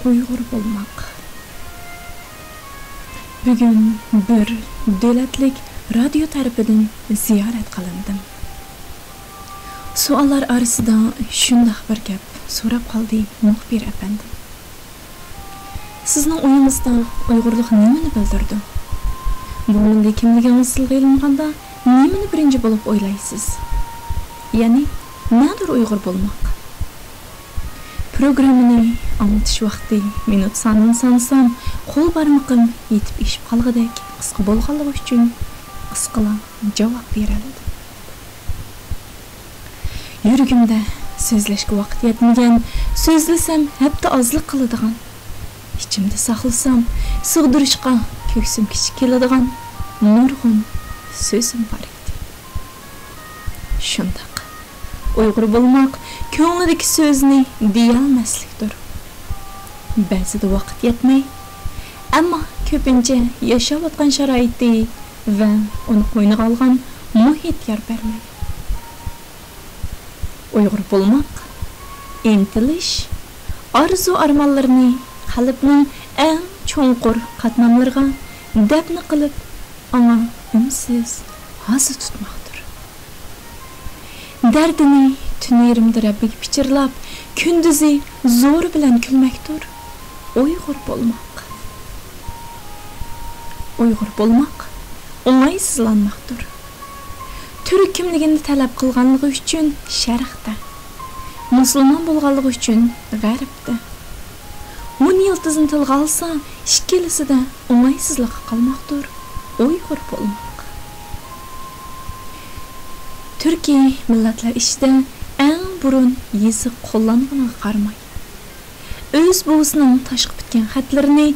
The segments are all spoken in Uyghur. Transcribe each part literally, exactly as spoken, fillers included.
ئۇيغۇر بولماق. بۈگۈن بىر دۆلەتلىك رادىيو تەرىپىدىن زىيارەت قىلىندىم. سوئاللار ئارىسىدا شۇنداق بىر گەپ سوراپ قالدى مۇخبىر ئەپەندىم. سىزنىڭ ئويىڭىزدا ئۇيغۇرلۇق نېمىنى بىلدۈرىدۇ؟ بۇ مىللىي كىملىكىڭىز تىلغا ئېلىنغاندا نېمىنى بىرىنچى بولۇپ ئويلايسىز؟ يەنى نەدۇر ئۇيغۇر بولماق؟ پروگراممىنى ئاڭلىتىش ۋاقتى مىنۇت سانىنى سانىسام، قول بارمىقىم يېتىپ ئېشىپ قالغۇدەك قىسقا بولغانلىقى ئۈچۈن قىسقىلا جاۋاب بېرەلىدىم. يۈرىكىمدە سۆزلەشكە ۋاقىت يەتمىگەن، سۆزلىسەم ھەپتە ئازلىق قىلىدىغان، ئىچىمدە ساقلىسام سىغدۇرۇشقا كۆكسۈم كىچىك كېلىدىغان نۇرغۇن سۆزۈم بار ئىدى. شۇنداق، ئۇيغۇر بولماق كۆڭلىدىكى سۆزنى دېيەلمەسلىكتۇر. بەزىدە ۋاقىت يەتمەي، ئەمما كۆپىنچە ياشاۋاتقان شارائىتى ۋە ئۇنى قوينىغا ئالغان مۇھىت يار بەرمەي. ئۇيغۇر بولماق، ئىنتىلىش، ئارزۇ-ئارمانلىرىنى قەلبنىڭ ئەڭ چوڭقۇر قاتلاملىرىغا دەپنە قىلىپ، ئاڭا ئۈنسىز ھازا تۇتماقتۇر. دەردىنى تۈنلىرىمدە رەببىگە پىچىرلاپ، كۈندۈزى زورى بىلەن كۈلمەكتۇر. ئۇيغۇر بولماق. ئۇيغۇر بولماق ئوڭايسىزلانماقتۇر. تۈرك كىملىكىنى تەلەپ قىلغانلىقى ئۈچۈن شەرقتە، مۇسۇلمان بولغانلىقى ئۈچۈن غەربتە، ھون يىلتىزىنى تىلغا ئالسا، ئىككىلىسىدە ئوڭايسىزلىققا قالماقتۇر. ئۇيغۇر بولماق. تۈركىي مىللەتلەر ئىچىدە ئەڭ بۇرۇن يېزىق قوللانغىنىغا قارىماي، ئۆز بوۋىسىنىڭ تاشقا پۈتكەن خەتلىرىنى،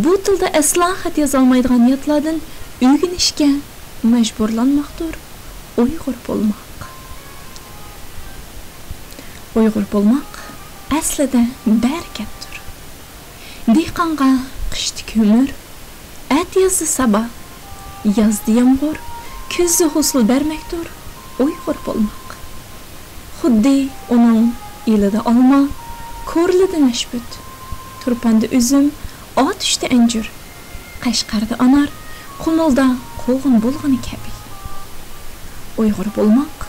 بۇ تىلدا ئەسلا خەت يازالمايدىغان ياتلاردىن ئۆگىنىشكە مەجبۇرلانماقتۇر ئۇيغۇر بولماق. ئۇيغۇر بولماق ئەسلىدە بەرىكەتتۇر. دېھقانغا قىشتا كۆمۈر، ئەتىيازدا سابا، يازدا يامغۇر، كۈزدە ھوسۇل بەرمەكتۇر ئۇيغۇر بولماق. خۇددى ئۇنىڭ ئېلىدە ئالما، كورلىدا نەشپۈت، تۇرپاندا ئۈزۈم، ئاتۇشتا ئەنجۈر، قەشقەردە ئانار، قۇمۇلدا قوغۇن بولغىنى كەبى. ئۇيغۇر بولماق،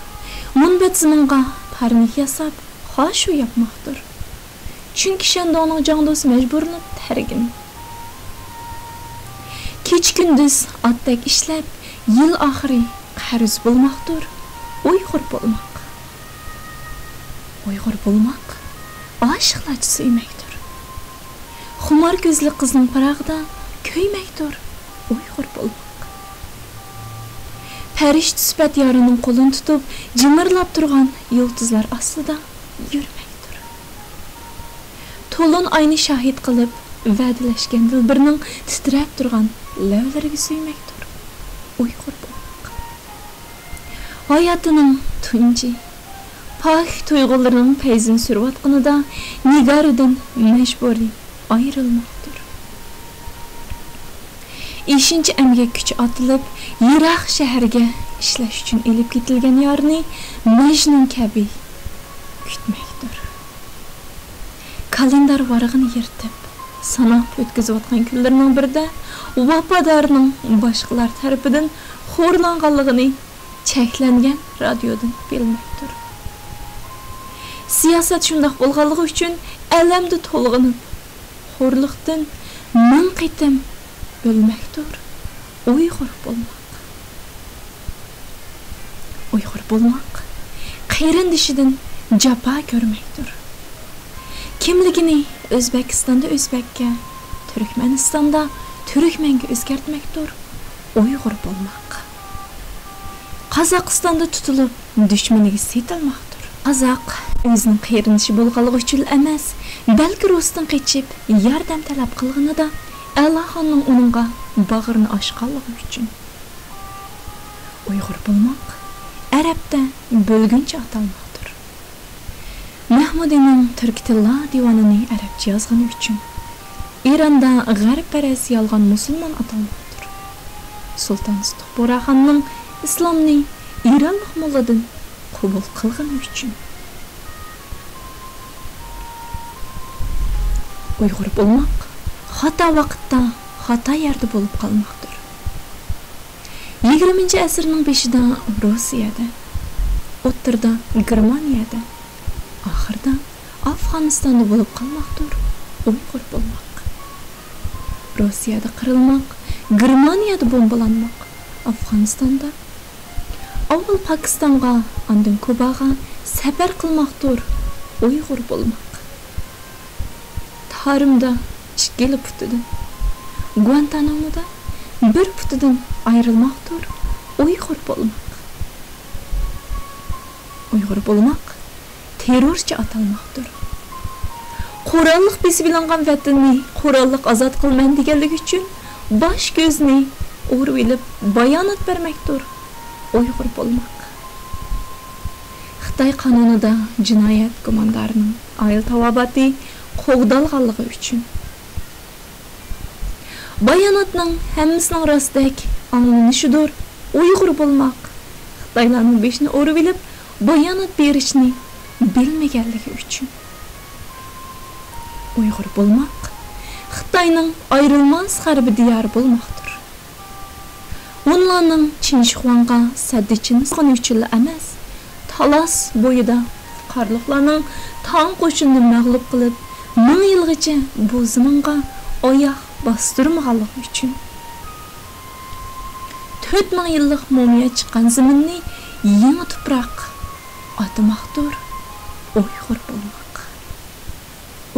مۇنبەت زېمىنغا پارنىك ياساپ، خاشۇ ياپماقتۇر. چۈنكى شەندۇڭنىڭ جاڭدۇسى مەجبۇرلىنىپ تەرگىن. كېچە-كۈندۈز ئاتتەك ئىشلەپ، يىل ئاخىرى قەرز بولماقتۇر ئۇيغۇر بولماق. ئۇيغۇر بولماق ئاشىقلارچە سۆيمەكتۇر. خۇمار كۆزلۈك قىزنىڭ پىراقىدا كۆيمەكتۇر ئۇيغۇر بولماق. پەرىشتە سۈپەت يارىنىڭ قولىنى تۇتۇپ، جىمىرلاپ تۇرغان يۇلتۇزلار ئاستىدا يۈرمەكتۇر. تولۇن ئاينى شاھىت قىلىپ، ۋەدىلەشكەن دىلبىرنىڭ تىترەپ تۇرغان لەۋلىرىگە سۆيمەكتۇر ئۇيغۇر بولماق. ھاياتىنىڭ تۇنجى پاك تۇيغۇلىرىنىڭ پەيزىنى سۈرۈۋاتقىنىدا نىگارىدىن مەجبۇرىي ئايرىلماقتۇر. ئېشىنچە ئەمگەك كۈچى ئاتىلىپ، يىراق شەھەرگە ئىشلەش ئۈچۈن ئېلىپ كېتىلگەن يارنى مەجنۇن كەبى كۈتمەكتۇر. كالېندار ۋارىقىنى يىرتىپ، ساناپ ئۆتكۈزۈۋاتقان كۈنلىرىنىڭ بىرىدە ۋاپادارنىڭ باشقىلار تەرىپىدىن خورلانغانلىقىنى چەكلەنگەن رادىيودىن بىلمەكتۇر. سىياسەت شۇنداق بولغانلىقى ئۈچۈن ئەلەمدە تولغىنىپ، خورلۇقتىن مىڭ قېتىم ئۆلمەكتۇر ئۇيغۇر بولماق. ئۇيغۇر بولماق قېرىندىشىدىن جاپا كۆرمەكتۇر. كىملىكىنى ئۆزبېكىستاندا ئۆزبەككە، تۈركمەنىستاندا تۈركمەنگە ئۆزگەرتمەكتۇر ئۇيغۇر بولماق. قازاقىستاندا تۇتۇلۇپ، دۈشمىنىگە سېتىلماقتۇر. قازاق ئۆزىنىڭ قېرىندىشى بولغانلىقى ئۈچۈن ئەمەس، بەلكى رۇستىن قېچىپ ياردەم تەلەپ قىلغىنىدا ئەلاخاننىڭ ئۇنىڭغا باغرىنى ئاچقانلىقى ئۈچۈن. ئۇيغۇر بولماق ئەرەبتە بۆلگۈنچى ئاتالماقتۇر. مەھمۇدىنىڭ تۈركىتىللا دىۋانىنى ئەرەبچە يازغىنى ئۈچۈن ئىراندا غەربپەرەس يالغان مۇسۇلمان ئاتالماقتۇر. سۇلتان سۇتۇق بۇراخاننىڭ ئىسلامنى ئىرانلىق موللىدىن قوبۇل قىلغىنى ئۈچۈن. ئۇيغۇر بولماق خاتا ۋاقىتتا، خاتا يەردە بولۇپ قالماقتۇر. يىگىرمىنچى ئەسىرنىڭ بېشىدا روسىيەدە، ئوتتۇرىدا گېرمانىيەدە، ئاخىرىدا ئافغانىستاندا بولۇپ قالماقتۇر ئۇيغۇر بولماق. روسىيەدە قىرىلماق، گېرمانىيەدە بومبىلانماق، ئافغانىستاندا، ئاۋۋال پاكىستانغا، ئاندىن كۇباغا سەپەر قىلماقتۇر ئۇيغۇر بولماق. تارىمدا ئىككىلا پۇتىدىن، گۇانتانامودا بىر پۇتىدىن ئايرىلماقتۇر ئۇيغۇر بولماق. ئۇيغۇر بولماق تېررورچى ئاتالماقتۇر. قوراللىق بېسىۋېلىنغان ۋەتىنىنى قوراللىق ئازاد قىلىمەن دېگەنلىكى ئۈچۈن باش كۆزىنى ئورىۋېلىپ بايانات بەرمەكتۇر ئۇيغۇر بولماق. خىتاي قانۇنىدا جىنايەت گۇماندارىنىڭ ئائىلە تاۋابىئاتى قوغدالغانلىقى ئۈچۈن. باياناتنىڭ ھەممىسىنىڭ راستتەك ئاڭلىنىشىدۇر ئۇيغۇر بولماق. خىتايلارنىڭ بېشىنى ئورىۋېلىپ بايانات بېرىشنى بىلمىگەنلىكى ئۈچۈن. ئۇيغۇر بولماق خىتاينىڭ ئايرىلماس غەربىي دىيارى بولماقتۇر. ھونلارنىڭ چىن شىخۇاڭغا سەددىچىنى سالغىنى ئۈچۈنلا ئەمەس، تالاس بويىدا قارلۇقلارنىڭ تاڭ قوشۇنىنى مەغلۇپ قىلىپ، مىڭ يىلغىچە بۇ زېمىنغا ئاياغ باستۇرمىغانلىقى ئۈچۈن. تۆت مىڭ يىللىق مومىيا چىققان زېمىننى يېڭى تۇپراق ئاتىماقتۇر ئۇيغۇر بولماق.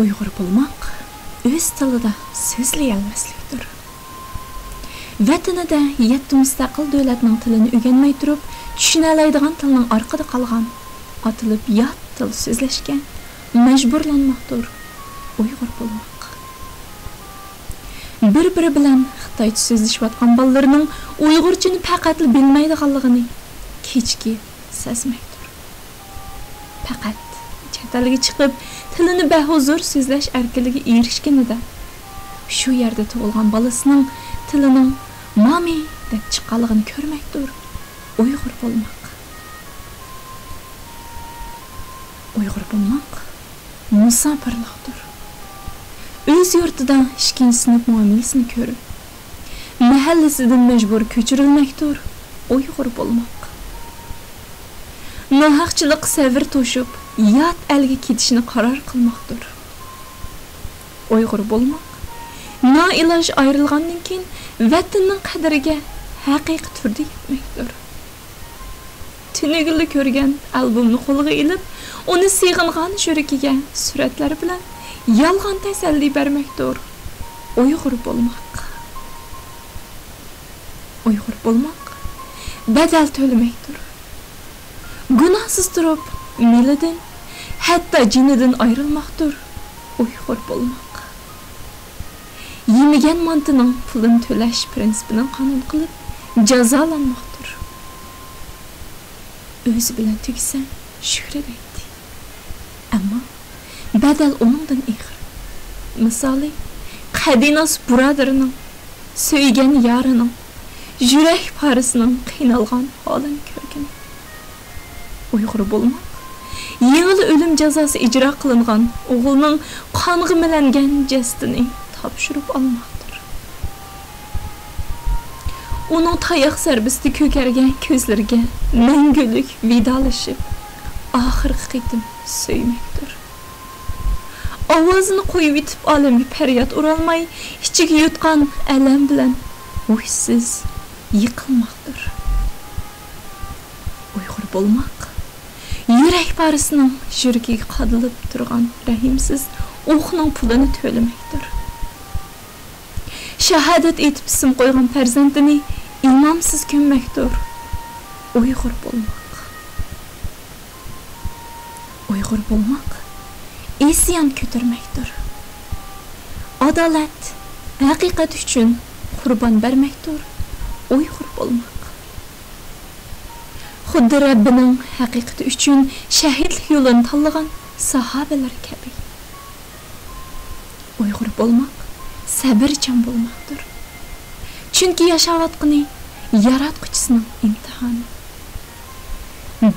ئۇيغۇر بولماق ئۆز تىلىدا سۆزلىيەلمەسلىكتۇر. ۋەتىنىدە يەتتە مۇستەقىل دۆلەتنىڭ تىلىنى ئۆگەنمەي تۇرۇپ، چۈشىنەلەيدىغان تىلنىڭ ئارقىدا قالغان، ئاتىلىپ يات تىل سۆزلەشكە مەجبۇرلانماقتۇر ئۇيغۇر بولماق. بىر-بىرى بىلەن خىتايچە سۆزلىشىۋاتقان بالىلىرىنىڭ ئۇيغۇرچىنى پەقەتلا بىلمەيدىغانلىقىنى كېچىكىپ سەزمەكتۇر. پەقەت چەت ئەلگە چىقىپ، تىلىنى بەھۇزۇر سۆزلەش ئەركىنلىكىگە ئېرىشكىنىدە، شۇ يەردە تۇغۇلغان بالىسىنىڭ تىلىنىڭ مامى دەپ چىققانلىقىنى كۆرمەكتۇر ئۇيغۇر بولماق. ئۇيغۇر بولماق مۇساپىرلىقتۇر. ئۆز يۇرتىدا ئىككىنچى سىنىپ مۇئامىلىسىنى كۆرۈپ، مەھەللىسىدىن مەجبۇر كۆچۈرۈلمەكتۇر ئۇيغۇر بولماق. ناھەقچىلىققا سەۋر توشۇپ، يات ئەلگە كېتىشنى قارار قىلماقتۇر ئۇيغۇر بولماق. نائىلاج ئايرىلغاندىن كېيىن، ۋەتىنىنىڭ قەدرىگە ھەقىقىي تۈردە يەتمەكتۇر. تۈنۈگۈنلا كۆرگەن ئالبومنى قولىغا ئېلىپ، ئۇنى سېغىنغان يۈرىكىگە سۈرەتلەر بىلەن يالغان تەسەللى بەرمەكتۇر ئۇيغۇر بولماق. ئۇيغۇر بولماق بەدەل تۆلىمەكتۇر. گۇناھسىز تۇرۇپ مېلىدىن، ھەتتا جېنىدىن ئايرىلماقتۇر ئۇيغۇر بولماق. يېمىگەن مانتىنىڭ پۇلىنى تۆلەش پىرىنسىپىنى قانۇن قىلىپ جازالانماقتۇر. ئۆزى بىلەن تۈگىسە شۈكرى دەيتتى. ئەمما بەدەل ئۇنىڭدىن ئېغىر. مىسالى، قەدىناس بۇرادىرىنىڭ، سۆيگەن يارىنىڭ، يۈرەك پارىسىنىڭ قىينالغان ھالىنى كۆرگىنى. ئۇيغۇر بولماق يېڭىلا ئۆلۈم جازاسى ئىجرا قىلىنغان ئوغلىنىڭ قانغا مىلەنگەن جەسىتىنى تاپشۇرۇپ ئالماقتۇر. ئۇنىڭ تاياق زەربىسىدە كۆكەرگەن كۆزلىرىگە مەڭگۈلۈك ۋىدالىشىپ، ئاخىرقى قېتىم سۆيمەكتۇر. ئاۋازىنى قويۇۋېتىپ، ئالەمگە پەرياد ئۇرالماي، ئىچىگە يۇتقان ئەلەم بىلەن ھوشسىز يىقىلماقتۇر. ئۇيغۇر بولماق، يۈرەك پارىسىنىڭ يۈرىكىگە قادىلىپ تۇرغان رەھىمسىز ئوقنىڭ پۇلىنى تۆلىمەكتۇر. شاھادەت ئېيتىپ ئىسىم قويغان پەرزەنتىنى ئىمامسىز كۆممەكتۇر. ئۇيغۇر بولماق. ئۇيغۇر بولماق ئىسيان كۆتۈرمەكتۇر. ئادالەت، ھەقىقەت ئۈچۈن قۇربان بەرمەكتۇر ئۇيغۇر بولماق. خۇددى رەببىنىڭ ھەقىقىتى ئۈچۈن شەھىدلىك يولىنى تاللىغان ساھابىلەر كەبى. ئۇيغۇر بولماق سەۋرچان بولماقتۇر. چۈنكى ياشاۋاتقىنى ياراتقۇچىسىنىڭ ئىمتىھانى.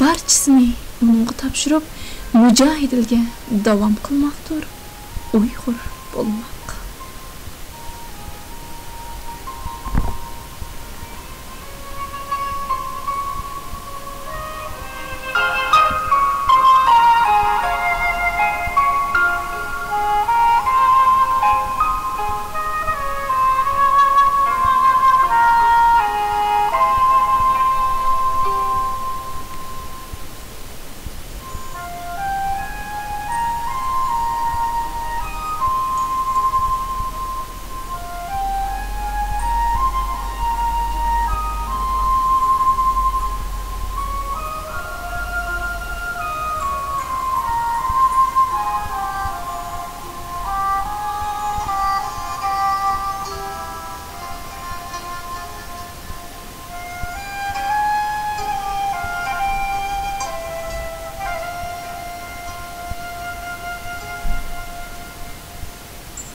بارچىسىنى ئۇنىڭغا تاپشۇرۇپ، مۇجاھىدىلىككە داۋام قىلماقتۇر ئۇيغۇر بولما.